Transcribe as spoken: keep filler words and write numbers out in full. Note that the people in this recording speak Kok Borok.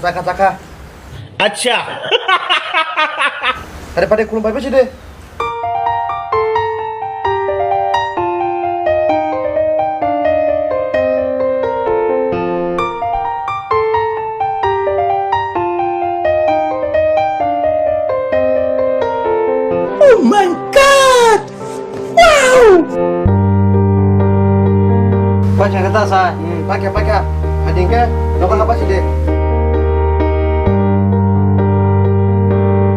Chakha, chakha. Acha. Are pade khulum pai besi de. Oh my God! Wow! Paikha khe ta sa, hmm, paikha, paikha. Hading khe, nogo hapa si de.